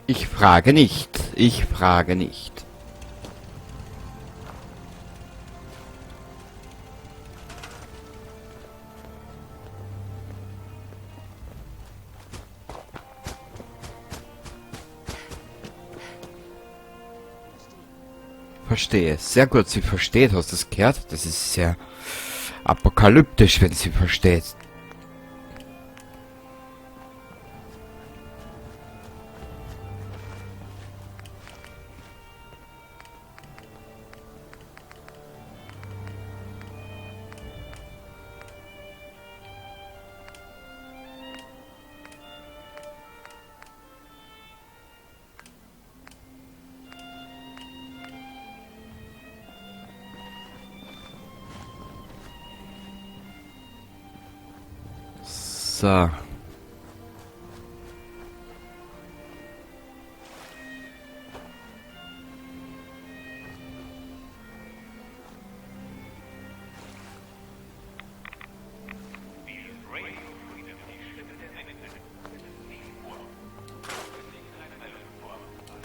Ich frage nicht. Ich frage nicht. Verstehe. Sehr gut, sie versteht. Hast du das gehört? Das ist sehr apokalyptisch, wenn sie versteht. So.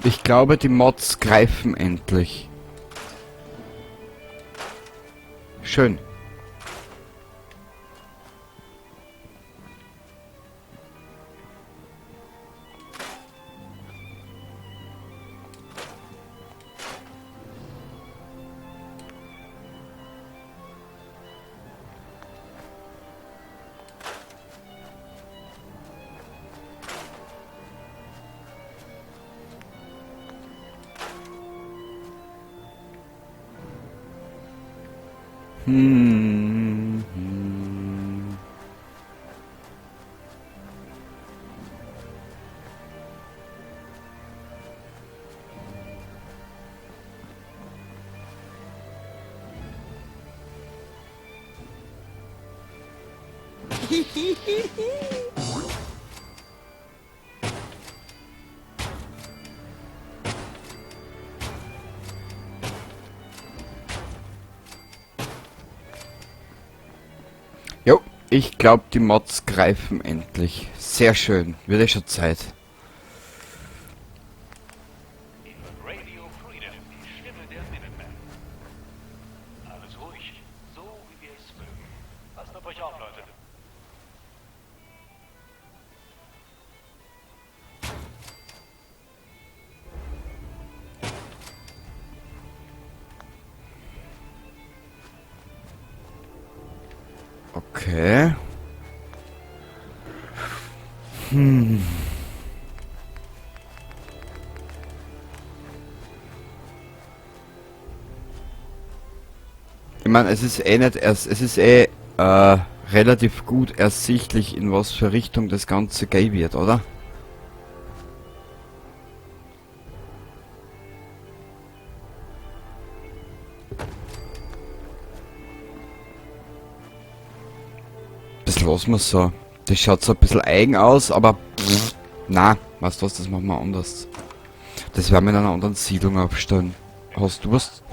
Ich glaube, die Mods greifen endlich. Schön. Jo, ich glaube, die Mods greifen endlich. Sehr schön. Wird ja schon Zeit. Radio Freedom, die Stimme der Minutemen. Alles ruhig, so wie wir es mögen. Passt auf euch auf, Leute. Okay. Ich meine, es ist eh nicht erst, es ist eh relativ gut ersichtlich, in was für Richtung das Ganze gehen wird, oder? Das lassen wir so. Das schaut so ein bisschen eigen aus, aber pff, na, weißt du was, das machen wir anders. Das werden wir in einer anderen Siedlung aufstellen. Hast du was?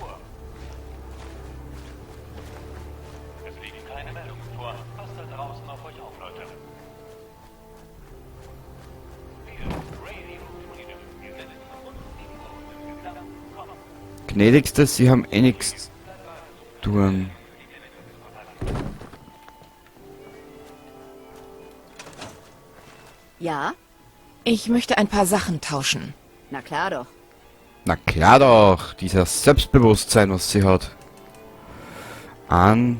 Es liegen keine Meldungen vor. Passt da draußen auf euch auf, Leute. Hier ist Radio Freedom. Wir senden rund um die Uhr und im gesamten Kommen. Gnädigste, Sie haben eh nix zu tun. Ja? Ich möchte ein paar Sachen tauschen. Na klar doch. Na klar doch, dieser Selbstbewusstsein, was sie hat. An.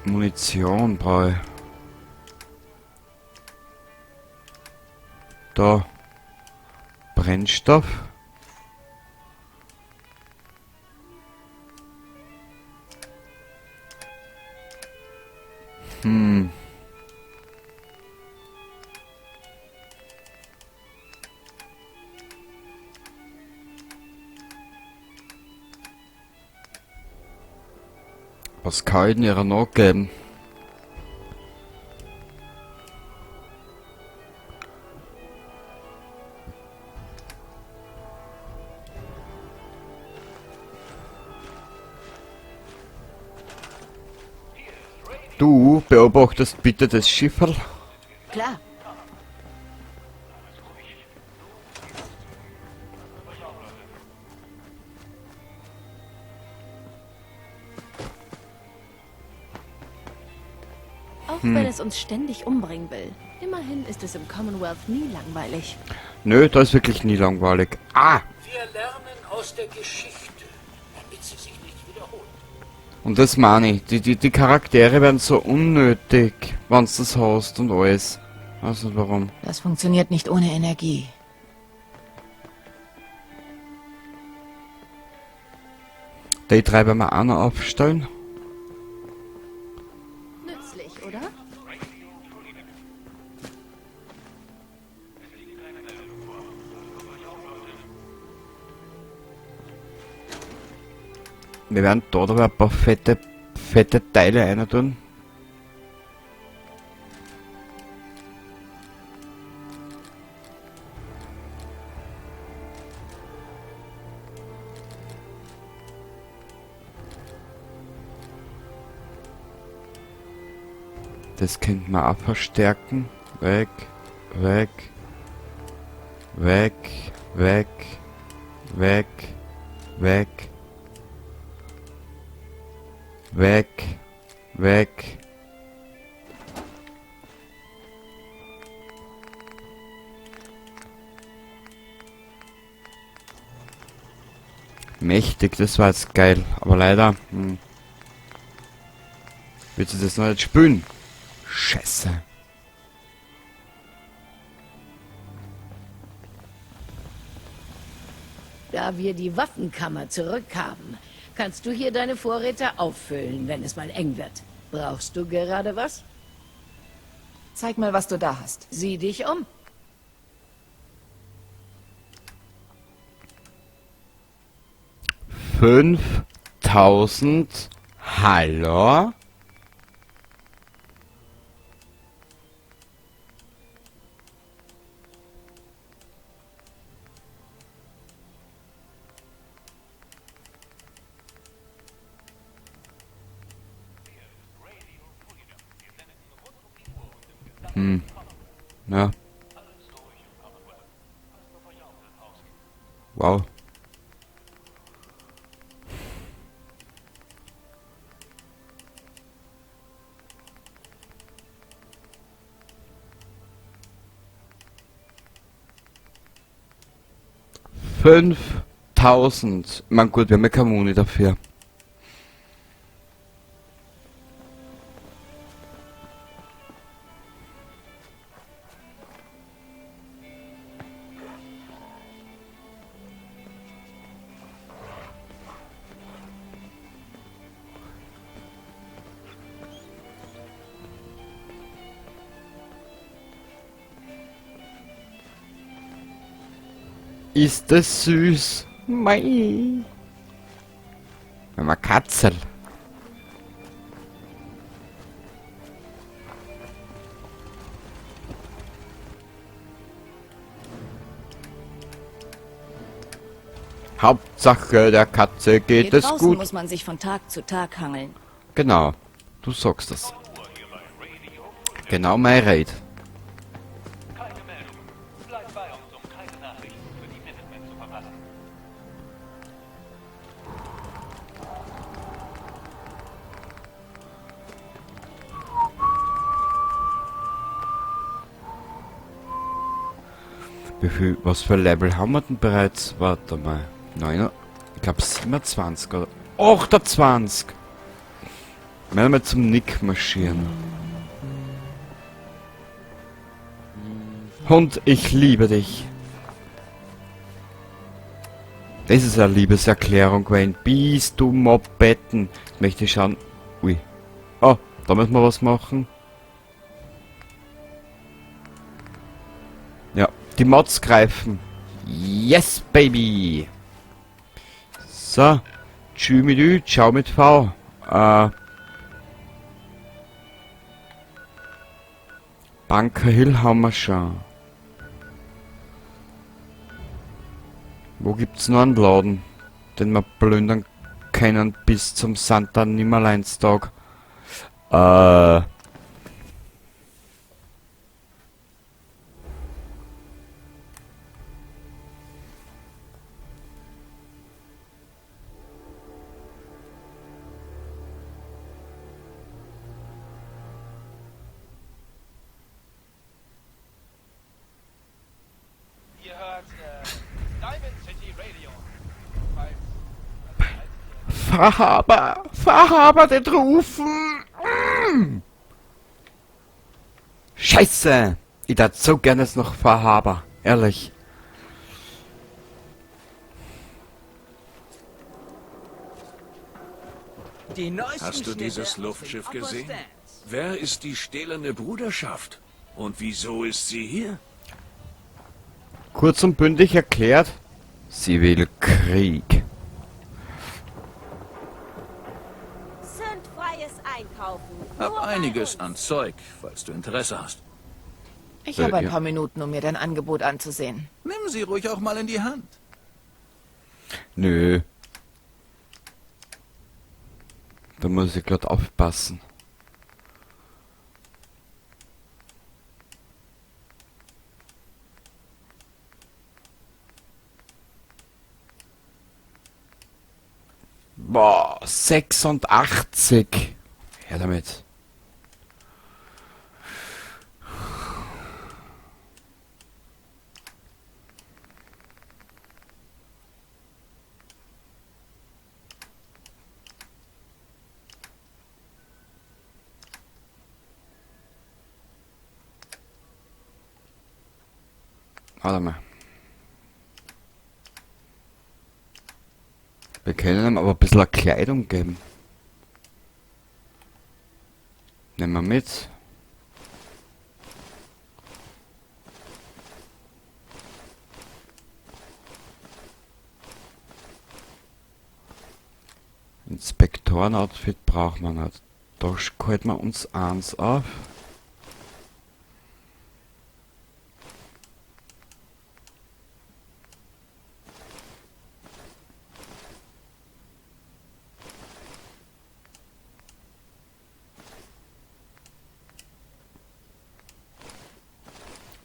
Munition brauche ich. Da. Brennstoff. Was kann ich denn ihrer noch geben? Du beobachtest bitte das Schifferl. Klar. Auch wenn es uns ständig umbringen will. Immerhin ist es im Commonwealth nie langweilig. Nö, da ist wirklich nie langweilig. Ah! Wir lernen aus der Geschichte, damit sie sich nicht wiederholt. Und das meine ich. Die Charaktere werden so unnötig, wenn du das hast und alles. Weiß nicht warum. Das funktioniert nicht ohne Energie. Die drei werden wir auch noch aufstellen. Nützlich, oder? Wir werden da aber ein paar fette Teile rein tun. Das könnte man auch verstärken. Weg, weg, weg, weg, weg, weg. Weg, weg. Mächtig, das war jetzt geil. Aber leider, Willst du das noch nicht spülen? Scheiße. Da wir die Waffenkammer zurückhaben, kannst du hier deine Vorräte auffüllen, wenn es mal eng wird. Brauchst du gerade was? Zeig mal, was du da hast. Sieh dich um. 5000. Hallo? Ja. Wow. 5000. Ich mein, gut, wir haben ja keine Muni dafür. Ist das süß? Mei. Wenn man Katzel. Hauptsache der Katze geht Hier es draußen gut. muss man sich von Tag zu Tag hangeln. Genau, du sagst das. Genau mein Raid. Keine Meldungen. Bleib bei uns, um keine Nachrichten für die Minutemen zu verpassen. Wie viel, was für Level haben wir denn bereits? Warte mal. 9, ich glaub 27 oder 28! Wir mal zum Nick marschieren. Hund, ich liebe dich. Das ist eine Liebeserklärung, Wayne. Bist du Mopeden? Jetzt möchte ich schauen. Ui. Oh, da müssen wir was machen. Ja, die Mods greifen. Yes, Baby! So. Tschü mit Ü, ciao mit V. Bunker Hill haben wir schon. Wo gibt's noch einen Laden, den wir plündern können bis zum Santa Nimmerleinstag? Fahrhaber! Fahrhaber, den rufen! Mm. Scheiße! Ich darf so gerne jetzt noch Fahrhaber. Ehrlich. Hast du dieses Luftschiff gesehen? Wer ist die stählerne Bruderschaft? Und wieso ist sie hier? Kurz und bündig erklärt, sie will Krieg. Zündfreies Einkaufen. Hab einiges an Zeug, falls du Interesse hast. Ich habe ein Ja. paar Minuten, um mir dein Angebot anzusehen. Nimm sie ruhig auch mal in die Hand. Nö. Da muss ich grad aufpassen. Boah, 86. Her damit. Warte mal. Wir können ihm aber ein bisschen eine Kleidung geben. Nehmen wir mit. Inspektoren-Outfit braucht man nicht. Da halten wir uns eins auf.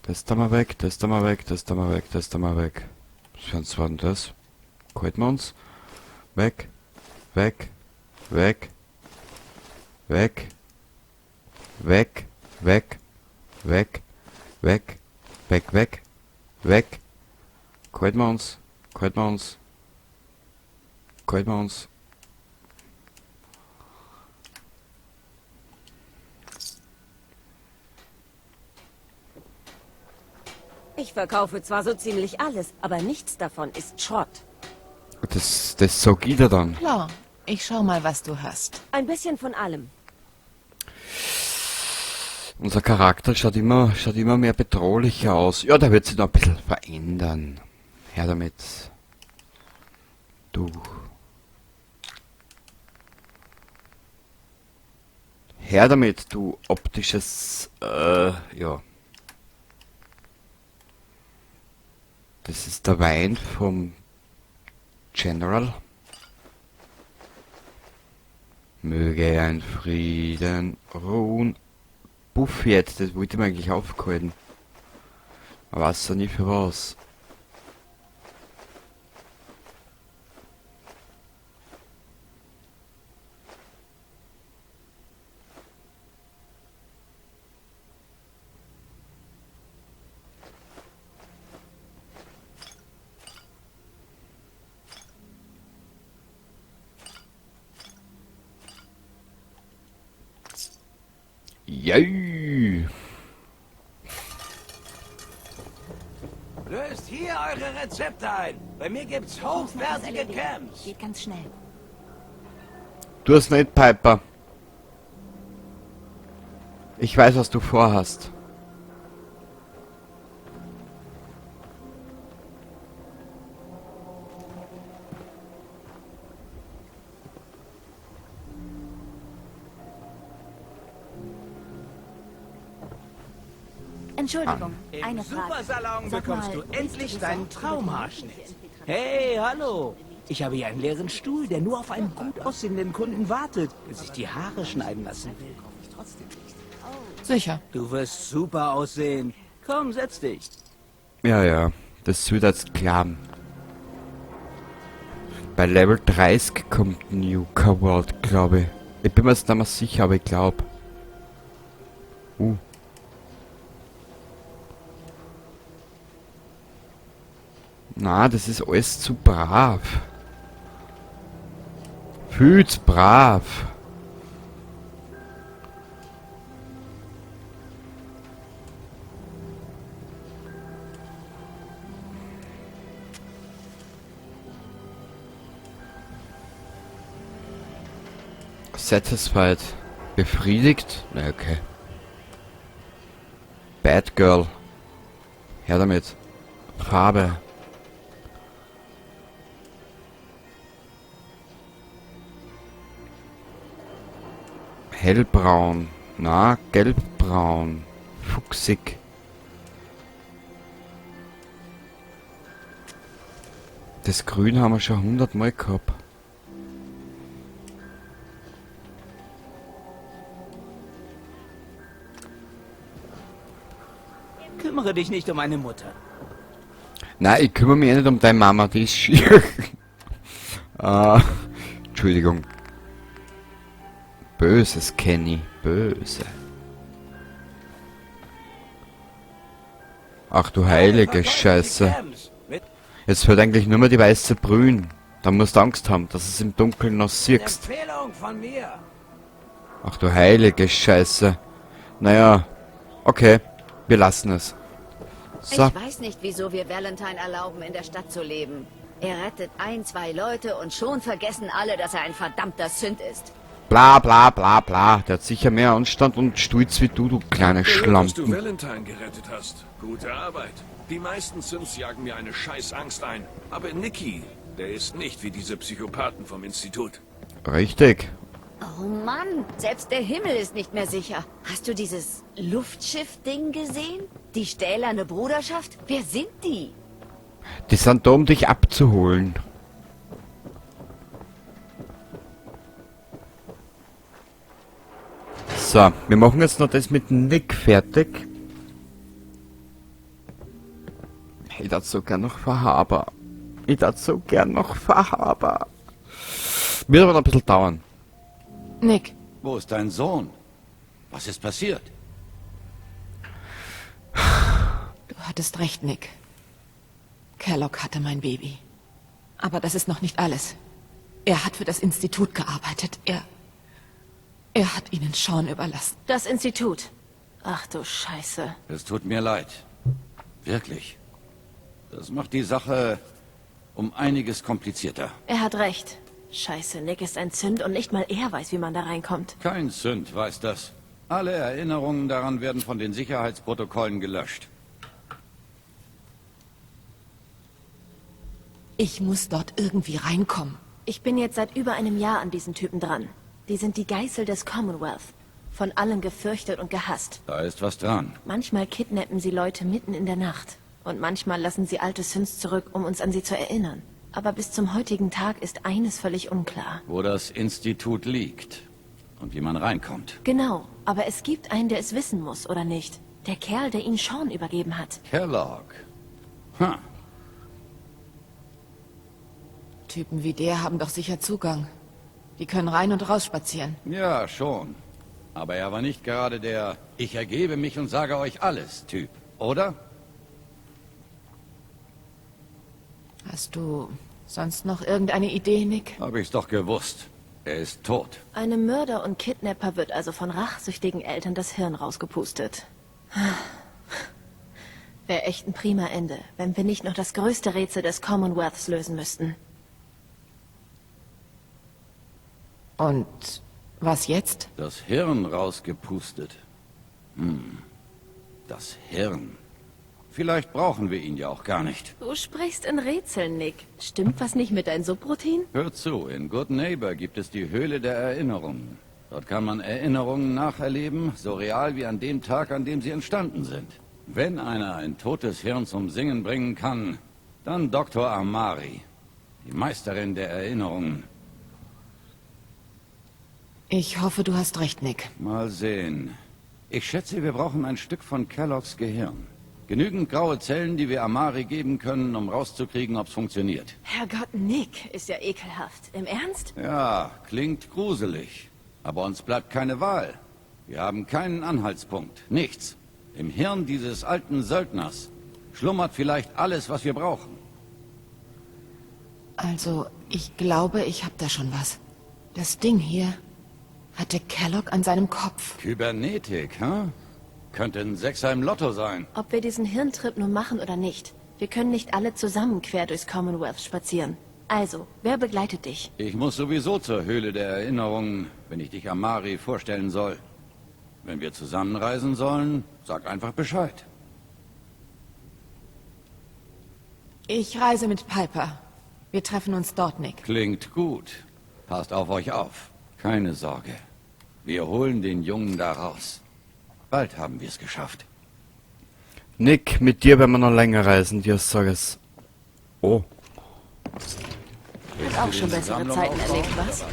Das da mal weg, das da mal weg, das da mal weg, das da mal weg. Was für eins war denn das? Halten wir uns. Weg, weg, weg, weg, weg, weg, weg, weg, weg, weg, weg. Halten wir uns, halten wir uns, halten wir uns. Ich verkaufe zwar so ziemlich alles, aber nichts davon ist Schrott. Das sag ich dir dann. Klar, ich schau mal, was du hast. Ein bisschen von allem. Unser Charakter schaut immer mehr bedrohlicher aus. Ja, der wird sich noch ein bisschen verändern. Her damit. Du. Her damit, du optisches, ja. Das ist der Wein vom General. Möge er in Frieden ruhen. Buff jetzt, das wollte ich mir eigentlich aufgehalten. Man weiß ja nie für was. Jö. Löst hier eure Rezepte ein. Bei mir gibt's hochwertige Camps. Geht ganz schnell. Du hast nicht, Piper. Ich weiß, was du vorhast. Entschuldigung, Im eine Frage. Supersalon Sag bekommst mal, du willst endlich du deinen besorgt über die Traumhaarschnitt. mögliche Infiltration Hey, hallo. Ich habe hier einen leeren Stuhl, der nur auf einen gut aussehenden Kunden wartet, der sich die Haare schneiden lassen will. Sicher. Du wirst super aussehen. Komm, setz dich. Ja, ja. Das wird jetzt klappen. Bei Level 30 kommt Nuka World, glaube ich. Ich bin mir jetzt nicht mehr sicher, aber ich glaube. Na, das ist alles zu brav. Viel zu brav. Satisfied. Befriedigt? Na, okay. Bad Girl. Her damit. Farbe. Hellbraun. Na, gelbbraun. Fuchsig. Das Grün haben wir schon 100-mal gehabt. Kümmere dich nicht um meine Mutter. Nein, ich kümmere mich eh nicht um deine Mama, die ist schier. Entschuldigung. Böses Kenny, böse. Ach du heilige Scheiße. Jetzt fällt eigentlich nur mehr die weiße Brünn. Da musst du Angst haben, dass es im Dunkeln noch siehst. Ach du heilige Scheiße. Naja, okay, wir lassen es. So. Ich weiß nicht, wieso wir Valentine erlauben, in der Stadt zu leben. Er rettet 1, 2 Leute und schon vergessen alle, dass er ein verdammter Sünd ist. Bla bla bla bla. Der hat sicher mehr Anstand und Stolz wie du, du kleine Gehört, dass du Schlampen. Valentine gerettet hast. Gute Arbeit. Die meisten Synths jagen mir eine scheiß Angst ein. Aber Nicky, der ist nicht wie diese Psychopathen vom Institut. Richtig. Oh Mann, selbst der Himmel ist nicht mehr sicher. Hast du dieses Luftschiff-Ding gesehen? Die stählerne Bruderschaft? Wer sind die? Die sind da, um dich abzuholen. So, wir machen jetzt noch das mit Nick fertig. Ich darf so gern noch verhaber. Ich darf so gern noch verhaber. Wird aber noch ein bisschen dauern. Nick. Wo ist dein Sohn? Was ist passiert? Du hattest recht, Nick. Kellogg hatte mein Baby. Aber das ist noch nicht alles. Er hat für das Institut gearbeitet. Er hat ihnen Sean überlassen. Das Institut. Ach du Scheiße. Es tut mir leid. Wirklich. Das macht die Sache um einiges komplizierter. Er hat recht. Scheiße, Nick ist ein Zünd und nicht mal er weiß, wie man da reinkommt. Kein Zünd weiß das. Alle Erinnerungen daran werden von den Sicherheitsprotokollen gelöscht. Ich muss dort irgendwie reinkommen. Ich bin jetzt seit über einem Jahr an diesen Typen dran. Die sind die Geißel des Commonwealth. Von allen gefürchtet und gehasst. Da ist was dran. Manchmal kidnappen sie Leute mitten in der Nacht. Und manchmal lassen sie alte Synths zurück, um uns an sie zu erinnern. Aber bis zum heutigen Tag ist eines völlig unklar. Wo das Institut liegt und wie man reinkommt. Genau, aber es gibt einen, der es wissen muss, oder nicht? Der Kerl, der ihnen Sean übergeben hat. Kellogg. Ha. Typen wie der haben doch sicher Zugang. Die können rein und raus spazieren. Ja, schon. Aber er war nicht gerade der Ich ergebe mich und sage euch alles Typ, oder? Hast du sonst noch irgendeine Idee, Nick? Hab ich's doch gewusst. Er ist tot. Einem Mörder und Kidnapper wird also von rachsüchtigen Eltern das Hirn rausgepustet. Wäre echt ein prima Ende, wenn wir nicht noch das größte Rätsel des Commonwealths lösen müssten. Und was jetzt? Das Hirn rausgepustet. Hm. Das Hirn. Vielleicht brauchen wir ihn ja auch gar nicht. Du sprichst in Rätseln, Nick. Stimmt was nicht mit deinem Subroutine? Hör zu, in Good Neighbor gibt es die Höhle der Erinnerungen. Dort kann man Erinnerungen nacherleben, so real wie an dem Tag, an dem sie entstanden sind. Wenn einer ein totes Hirn zum Singen bringen kann, dann Dr. Amari, die Meisterin der Erinnerungen. Ich hoffe, du hast recht, Nick. Mal sehen. Ich schätze, wir brauchen ein Stück von Kelloggs Gehirn. Genügend graue Zellen, die wir Amari geben können, um rauszukriegen, ob's funktioniert. Herrgott, Nick, ist ja ekelhaft. Im Ernst? Ja, klingt gruselig. Aber uns bleibt keine Wahl. Wir haben keinen Anhaltspunkt. Nichts. Im Hirn dieses alten Söldners schlummert vielleicht alles, was wir brauchen. Also, ich glaube, ich habe da schon was. Das Ding hier hatte Kellogg an seinem Kopf. Kybernetik, hm? Könnte ein Sechser im Lotto sein. Ob wir diesen Hirntrip nun machen oder nicht, wir können nicht alle zusammen quer durchs Commonwealth spazieren. Also, wer begleitet dich? Ich muss sowieso zur Höhle der Erinnerungen, wenn ich dich Amari vorstellen soll. Wenn wir zusammenreisen sollen, sag einfach Bescheid. Ich reise mit Piper. Wir treffen uns dort, Nick. Klingt gut. Passt auf euch auf. Keine Sorge. Wir holen den Jungen da raus. Bald haben wir es geschafft. Nick, mit dir werden wir noch länger reisen, dir sag es. Oh. Hat auch schon bessere Zeiten erlebt, was?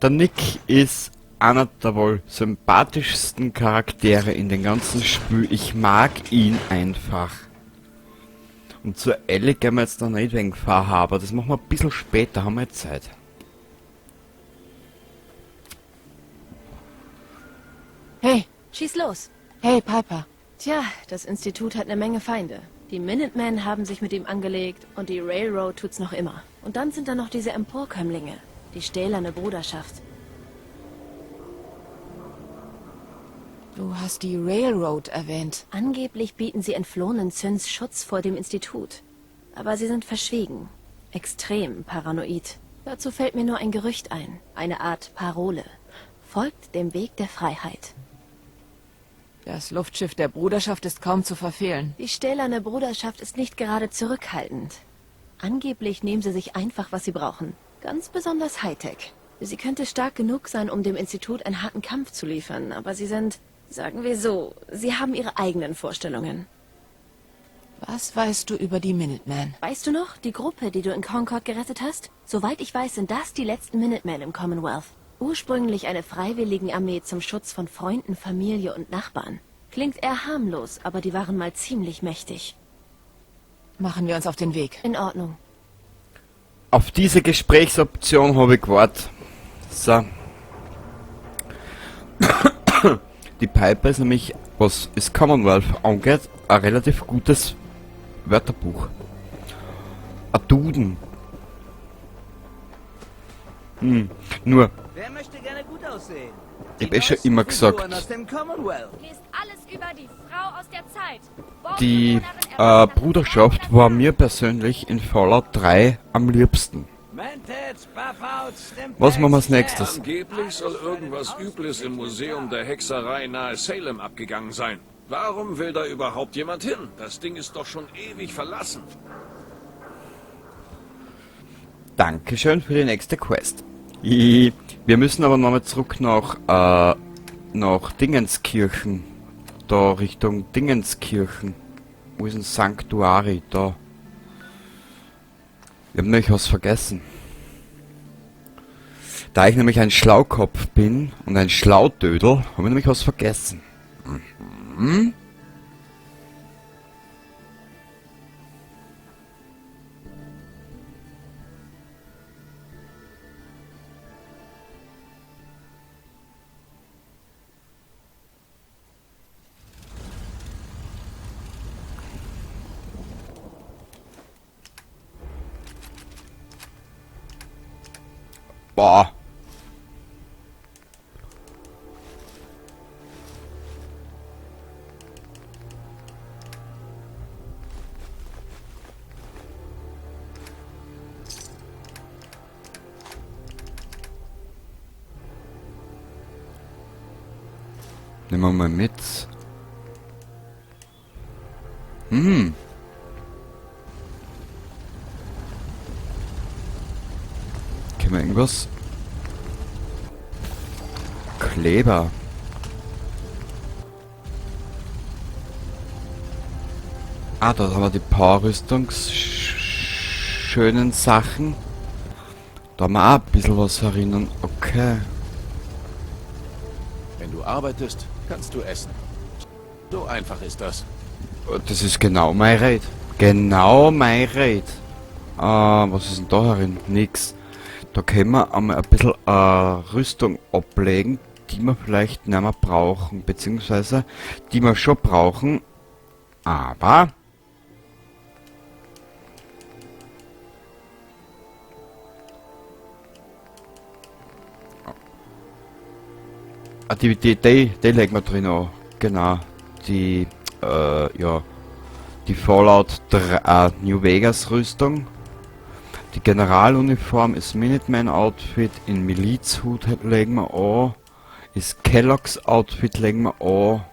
Der Nick ist einer der wohl sympathischsten Charaktere in den ganzen Spiel. Ich mag ihn einfach. Und zur Ellie gehen wir jetzt noch nicht wegen Fahrhaber. Das machen wir ein bisschen später, haben wir jetzt Zeit. Hey! Schieß los! Hey, Piper. Tja, das Institut hat eine Menge Feinde. Die Minutemen haben sich mit ihm angelegt und die Railroad tut's noch immer. Und dann sind da noch diese Emporkömmlinge, die stählerne Bruderschaft. Du hast die Railroad erwähnt. Angeblich bieten sie entflohenen Synths Schutz vor dem Institut. Aber sie sind verschwiegen. Extrem paranoid. Dazu fällt mir nur ein Gerücht ein. Eine Art Parole. Folgt dem Weg der Freiheit. Das Luftschiff der Bruderschaft ist kaum zu verfehlen. Die stählerne Bruderschaft ist nicht gerade zurückhaltend. Angeblich nehmen sie sich einfach, was sie brauchen. Ganz besonders Hightech. Sie könnte stark genug sein, um dem Institut einen harten Kampf zu liefern, aber sie sind, sagen wir so, sie haben ihre eigenen Vorstellungen. Was weißt du über die Minutemen? Weißt du noch, die Gruppe, die du in Concord gerettet hast? Soweit ich weiß, sind das die letzten Minutemen im Commonwealth. Ursprünglich eine Freiwilligenarmee zum Schutz von Freunden, Familie und Nachbarn. Klingt eher harmlos, aber die waren mal ziemlich mächtig. Machen wir uns auf den Weg. In Ordnung. Auf diese Gesprächsoption habe ich gewartet. So. Die Piper ist nämlich, was das Commonwealth angeht, ein relativ gutes Wörterbuch. Ein Duden. Nur, Wer möchte gerne gut aussehen? ich hab eh schon immer gesagt, Aus dem Commonwealth. Lest alles über die Frau aus der Zeit. die Bruderschaft war mir persönlich in Fallout 3 am liebsten. Was machen wir als nächstes? Angeblich soll irgendwas Übles im Museum der Hexerei nahe Salem abgegangen sein. Warum will da überhaupt jemand hin? Das Ding ist doch schon ewig verlassen. Dankeschön für die nächste Quest. Wir müssen aber nochmal zurück nach Dingenskirchen. Da Richtung Dingenskirchen. Wo ist denn Sanctuary? Da. Wir haben nämlich was vergessen. Da ich nämlich ein Schlaukopf bin und ein Schlaudödel, haben wir nämlich was vergessen. Mhm. Boah. Nehmen wir mal mit. Können wir irgendwas? Kleber. Ah, da haben wir die Power-Rüstungs- schönen Sachen. Da haben wir auch ein bisschen was erinnern. Okay. Wenn du arbeitest, kannst du essen. So einfach ist das. Das ist genau mein Raid. Genau mein Raid. Was ist denn da herin? Nix. Da können wir einmal ein bisschen Rüstung ablegen, die wir vielleicht nicht mehr brauchen. Beziehungsweise, die wir schon brauchen. Aber... Ah, die legen wir drin an. Genau. Die, ja. Die Fallout 3, New Vegas Rüstung. Die Generaluniform ist Minuteman Outfit. In Milizhut legen wir an. Ist Kellogg's Outfit legen wir an.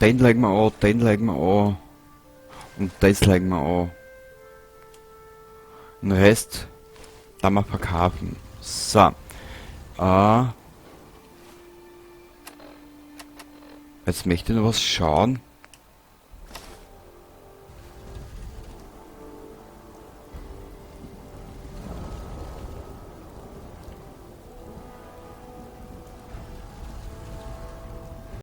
Den legen wir an, den legen wir an. Und das legen wir an. Den Rest da mal verkaufen. So. Jetzt möchte ich noch was schauen.